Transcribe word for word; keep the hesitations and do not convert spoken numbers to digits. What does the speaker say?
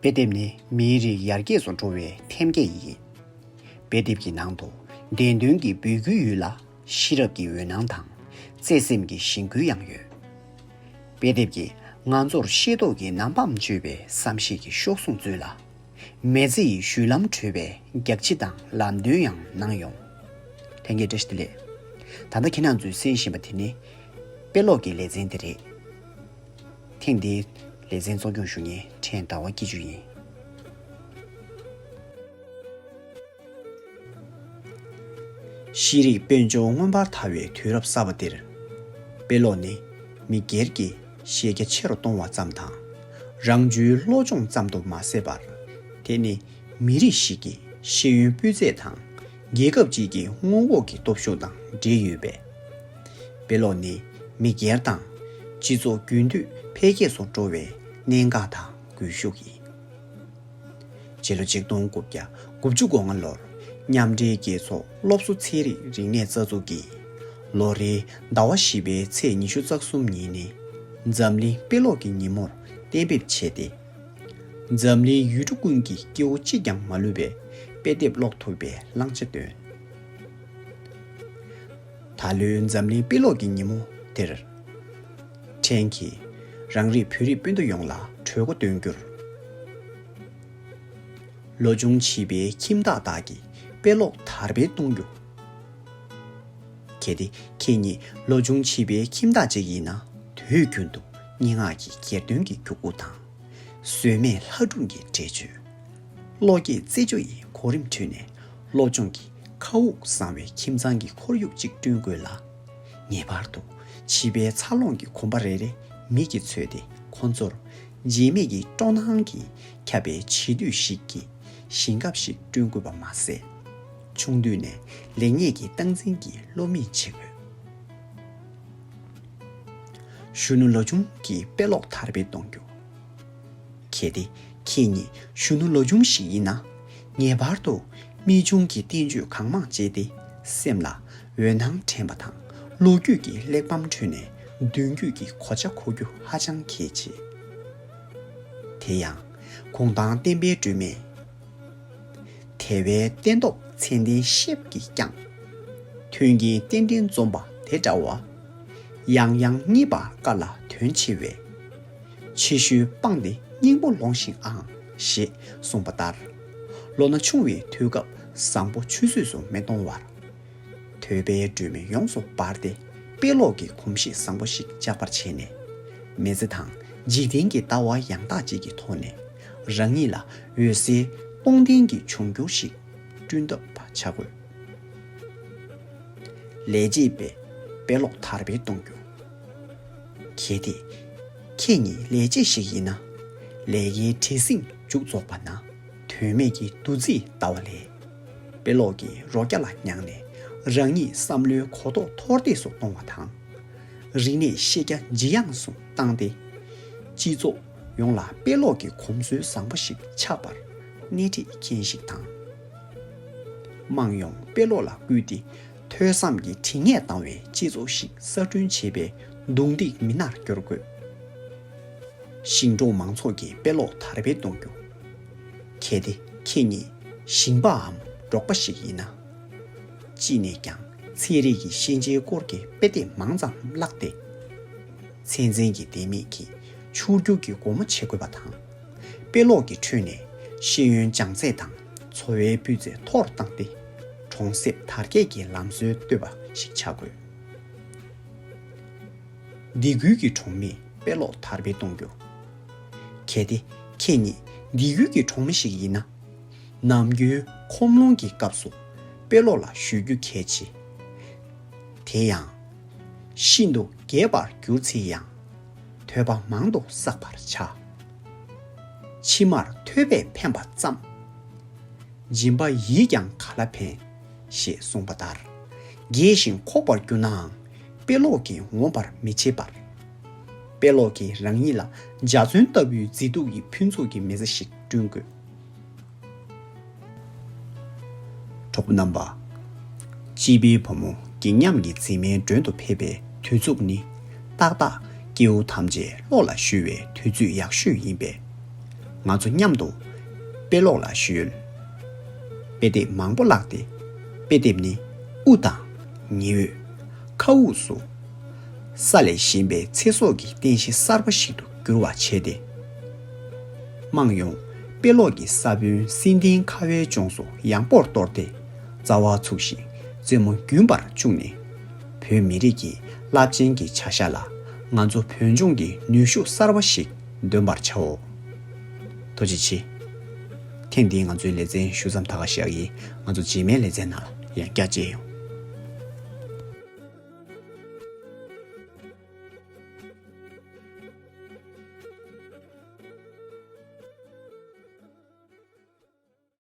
དཔེ་དེབ་ནི་མིའི་རིགས་ཡར་རྒྱས་སུ་འགྲོ་བའི་ཐེམ་སྐས་ཡིན། དཔེ་དེབ་ཀྱི་ནང་དུ་བདེན་དོན་གྱི་འབོད་སྐུལ་ཡོད་ལ། ཤེས་རབ་ཀྱི་འོད་སྣང་དང་བརྩེ་སེམས་ཀྱི་བཞེན་སྐུལ་ཡང་ཡོད། དཔེ་དེབ་ཀྱིས་ང་ཚོར་ཤེས་རྟོགས་ཀྱི་ནམ་འཕང་གཅོད་པའི་བསམ་ཤེས་ཀྱི་གཤོག་ཟུང་སྩོལ་ལ། མི་ཚེ་ཡི་བཞུད་ལམ་བགྲོད་པའི་རྒྱགས་ཕྱེ་དང་ལམ་སྟོན་ཡང་གནང་ཡོང་། ལྷན་རྒྱས་བཀྲ་ཤིས་བདེ་ལེགས། ད་ལྟ་ཁྱེད་རང་ཚོས་གསན་བཞིན་པ་དེ་ནི་དཔེ་ཀློག་གི་ལེ་ཚན་དེ་རེད། ཐེངས་འདིའི་ལེ་ཚན་གཙོ་སྐྱོང་ཞུ་མཁན་ཕྲན་ཟླ་བ་སྐྱིད་ཆུ་ཡིན། ཤེས་རིག་དཔལ་འབྱོར་མངོན་པར་དར་བའི་དུས་རབས་གསར་པ་འདིར། དཔེ་ཀློག་ནི་མི་སྒེར་གྱི་ཤེས་རྒྱ་ཆེ་རུ་གཏོང་བ་ཙམ་དང་། རང་གཅུན་བློ་སྦྱོང་ཙམ་དུ་མ་ཟད་པར། དེ་ནི་མི་རིགས་ཤིག་གི་ཤེས་ཡོན་སྤུས་ཚད་དང་། རྒྱལ་ཁབ་ཅིག་གི་མངོན་ལྐོག་གི་སྟོབས་ཤུགས་དང་འབྲེལ་ཡོད་པས། དཔེ་ཀློག་ནི་མི་སྒེར་དང་སྤྱི་ཚོགས་རྒྱུན་མཐུད་འཕེལ་རྒྱས་སུ་འགྲོ་བའི་གནད་འགག་དང་སྒུལ་ཤུགས་ཡིན། ཕྱི་ལོ་ཆིག་སྟོང་དགུ་བརྒྱ་དགུ་བཅུ་གོ་ལྔ་ལོར་མཉམ་འབྲེལ་རྒྱལ་ཚོགས་སློབ་གསོ་ཚན་རིག་རིག་གནས་རྩ་འཛུགས་ཀྱིས་ལོ་རེའི་ཟླ་བ་བཞི་པའི་ཚེས་ཉི་ཤུ་རྩ་གསུམ་ཉིན་ནི་འཛམ་གླིང་དཔེ་ཀློག་གི་ཉིན་མོར་གཏན་འབེབས་བྱས་ཏེ། འཛམ་གླིང་ཡུལ་གྲུ་ཀུན་གྱི་སྐྱེ་བོ་གཅིག་ཀྱང་མ་ལུས་པའི་དཔེ་དེབ་ཀློག་ཐུབ་པའི་བླང་བྱ་བཏོན། ད་ལོའི་འཛམ་གླིང་དཔེ་ཀློག་གི་ཉིན་མོ་དེར། ཕྲན་གྱིས་རང་རིགས་བོད་རིགས་སྤུན་ཟླ་ཡོངས་ལ་གྲོས་འགོ་འདོན་རྒྱུར། ལོ་ཆུང་བྱིས་པའི་ཁྱིམ་བདག་དག་གིས་དཔེ་ཀློག་དར་སྤེལ་གཏོང་རྒྱུ། གལ་ཏེ་ཁྱེད་ཉིད་ལོ་ཆུང་བྱིས་པའི་ཁྱིམ་བདག་ཅིག་ཡིན་ན། དུས་རྒྱུན་དུ་སྙན་ངག་གི་གྱེར་འདོན་གྱི་འགྱུར་ཁུག་དང་། ཟོལ་མེད་ལྷ་སྒྲུང་གི་འགྲེལ་བརྗོད། བློ་སྐྱེད་རྩེད་འཇོ་ཡི་གོ་རིམ་ཁྲོད་ནས་སློབ་སྦྱོང་གི་མཁའ་དབུགས་བཟང་བའི་ཁྱིམ་ཚང་གི་ཁོར་ཡུག་ཅིག་བསྐྲུན་དགོས་ལ། ངེས་པར་དུ་བྱིས་པའི་འཚར་ལོངས་ཀྱི་གོམ་པ་རེ་རེ་མིག་གིས་འཚོས་ཏེ། ཁོ་ཚོར་བརྗེད་མེད་ཀྱི་སྤྲོ་སྣང་གིས་ཁྱབ་པའི་བྱིས་དུས་ཤིག་གི་ཞིང་ཁམས་ཤིག་བསྐྲུན་དགོས་པ་མ་ཟད། ཆུང་དུས་ནས་ལེགས་ཉེས་ཀྱི་སྟངས་འཛིན་གྱི་བློ་མིག་འབྱེད་དགོས། གཞོན་ནུ་ལོ་ཆུང་གི་དཔེ་ཀློག་དར་སྤེལ་གཏོང་རྒྱུ། གལ་ཏེ་ཁྱེད་ཉིད་གཞོན་ནུ་ལོ་ཆུང་ཞིག་ཡིན་ན། ངེས་པར་དུ་རྨད་བྱུང་གི་བསྟན་བཅོས་གང་མང་སྤྱད་དེ། སེམས་ལ་འོད་སྣང་འདྲེན་པ་དང་། ལོ་རྒྱུས་ཀྱི་གླེགས་བམ་ཁྲོད་ནས་མདུན་སྐྱོད་ཀྱི་གོ་ཆ་བགོ་རྒྱུ་ཧ་ཅང་གལ་ཆེ། དེ་ཡང་གུང་ཐང་བསྟན་པའི་སྒྲོན་མེ། དལ་བའི་སྟན་ཐོག་མཚན་ལྡན་ཤེལ་གྱིས་བརྐྱངས། མཐུན་རྐྱེན་རྟེན་འབྲེལ་འཛོམས་པ་དེ་འདྲ་བ། ཡང་ཡང་རྙེད་པ་དཀའ་ལ་དོན་ཆེ་བས། ཕྱི་བཤོལ་སྤངས་ཏེ་སྙིང་པོ་ལོངས་ཤིག་ཨང་ཞེས་གསུངས་པ་ལྟར། ལོ་ན་ཆུང་བའི་དུས་སྐབས་བཟང་པོ་ཆུད་ཟོས་སུ་མི་གཏོང་བར། ཐོས་པའི་སྒྲོན་མེ་ཡོངས་སུ་སྦར་ཏེ། དཔེ་ཀློག་གི་གོམས་གཤིས་བཟང་པོ་ཞིག་འཇགས་པར་བྱས་ནས། མི་ཚེ་དང་འཇིག་རྟེན་གྱི་ལྟ་བ་ཡང་དག་ཅིག་གི་ཐོག་ནས། རང་ཉིད་ལ་འོད་གསལ་སྟོང་ལྡན་གྱི་འབྱུང་འགྱུར་ཞིག་བསྐྲུན་ཐབས་བྱ་དགོས། ལས་བྱེད་པས་དཔེ་ཀློག་དར་སྤེལ་གཏོང་རྒྱུ། གལ་ཏེ་ཁྱེད་ཉིད་ལས་བྱེད་ཞིག་ཡིན་ན། ལས་ཀའི་བྲེལ་ཟིང་མཇུག་རྫོགས་པ་ན། དོན་མེད་ཀྱི་འདུ་འཛི་ལྟ་བ་ལས། དཔེ་ཀློག་གི་རོ་བརྒྱ་ལ་མྱངས་ནས། རང་ཉིད་བསམ་བློའི་གོ་རྟོགས་མཐོར་འདེགས་སུ་གཏོང་བ་དང་། རིག་གནས་ཤེས་རྒྱ་ཇེ་ཡངས་སུ་བཏང་སྟེ། སྤྱི་ཚོགས་ཡོངས་ལ་དཔེ་ཀློག་གི་གོམས་སྲོལ་བཟང་པོ་ཞིག་ཆགས་པར་སྣེ་ཁྲིད་མཁན་ཞིག་དང་། དམངས་ཡོངས་དཔེ་ཀློག་ལ་བསྐུལ་ཏེ། ཐོས་བསམ་གྱི་དྲི་ངད་ལྡང་བའི་སྤྱི་ཚོགས་ཤིག་གསར་སྐྲུན་བྱེད་པའི་གདུང་འདེགས་མི་སྣར་འགྱུར་དགོས། ཞིང་འབྲོག་མང་ཚོགས་ཀྱི་དཔེ་ཀློག་དར་སྤེལ་གཏོང་རྒྱུ། གལ་ཏེ་ཁྱེད་ཉིད་ཞིང་པའམ་འབྲོག་པ་ཞིག་ཡིན་ན། ཅི་ནས་ཀྱང་ཚན་རིག་གི་ཤེས་བྱའི་སྐོར་གྱི་དཔེ་དེབ་མང་ཙམ་བཀླགས་ཏེ། ཚན་རྩལ་གྱི་ལྡེ་མིག་གིས་ཕྱུག་འགྱུར་གྱི་སྒོ་མོ་འབྱེད་དགོས་པ་དང་། དཔེ་ཀློག་གི་ཁྲོད་ནས་ཤེས་ཡོན་སྦྱང་ཚད་དང་འཚོ་བའི་སྤུས་ཚད་མཐོ་རུ་བཏང་སྟེ། གྲོང་གསེབ་དར་རྒྱས་ཀྱི་ལམ་སྲོལ་གཏོད་པ་ཞིག་བྱ་དགོས། སྡེ་ཁུལ་གྱི་གྲོང་མིས་དཔེ་ཀློག་དར་སྤེལ་གཏོང་རྒྱུ། གལ་ཏེ་ཁྱེད་ཉིད་སྡེ་ཁུལ་གྱི་གྲོང་མི་ཞིག་ཡིན་ན། ནམ་རྒྱུན་ཁོམ་ལོང་གི་སྐབས་སུ་དཔེ་ཀློག་ལ་གཞོལ་རྒྱུ་གལ་ཆེ། དེ་ཡང་། ཤིན་ཏུ་རྒས་པར་གྱུར་ཚེ་ཡང་། ཐོས་པ་མང་དུ་བསགས་པར་བྱ། ཕྱི་མར་ཐོས་པས་ཕན་པ་ཙམ། སྦྱིན་པ་ཡིས་ཀྱང་ག་ལ་ཕན། ཞེས་གསུངས་པ་ལྟར། རྒས་ཤིང་འཁོགས་པར་གྱུར་ནའང་དཔེ་ཀློག་གིས་འོངས་པར་མི་བྱེད་པར། དཔེ་ཀློག་གིས་རང་ཉིད་ལ་འཇའ་ཚོན་ལྟ་བུའི་མཛེས་སྡུག་གི་ཕུན་ཚོགས་ཀྱི་མི་ཚེ་ཞིག་བསྐྲུན་དགོས། གྲོགས་པོ་རྣམ་པ། གཅེས་པའི་བུ་མོ་སྒེག་ཉམས་ཀྱི་མཛེས་མའི་མགྲོན་དུ་ཕེབས་པའི་དུས་ཚིགས་ནི། ཏག་ཏག་སྐྱེ་བོ་ཐམས་ཅད་ཀློག་ལ་གཞོལ་བའི་དུས་ཚོད་ཡག་ཤོས་ཡིན་པས། ང་ཚོ་མཉམ་དུ་དཔེ་ཀློག་ལ་གཞོལ། དཔེ་དེབ་མང་པོ་བཀླགས་ཏེ། དཔེ་དེབ་ནི་དབུ་དང་ཉི་འོད། མཁའ་དབུགས་སུ་ས་ལས་བཞེངས་པའི་ཚེ་སྲོག་གི་རྟེན་གཞི་གསར་པ་ཞིག་ཏུ་འགྱུར་བ་བྱས་ཏེ། དམངས་ཡོངས་དཔེ་ཀློག་གི་ས་བོན་སེམས་གཏིང་ཁ་བའི་ལྗོངས་སུ་ཡངས་པོར་གཏོར་ཏེ། རྩ་བ་ཚུགས་ཤིང་རྩེ་མོ་རྒྱུན་པར་བཅུག་ནས། བོད་མི་རིགས་ཀྱི་རླབས་ཆེན་གྱི་བྱ་གཞག་ལ་ང་ཚོ་བོད་ལྗོངས་ཀྱི་ནུས་ཤུགས་གསར་པ་ཞིག་འདོན་པར་བྱའོ། ཐུགས་རྗེ་ཆེ། ཐེངས་འདིའི་ང་ཚོའི་ལེ་ཚན་ཞུ་མཚམས་ད་ག་བཞག་ཡིན། ང་ཚོ་རྗེས་མའི་ལེ་ཚན་ནང་ལ་ཡང་བསྐྱར་མཇལ་ཡོང་།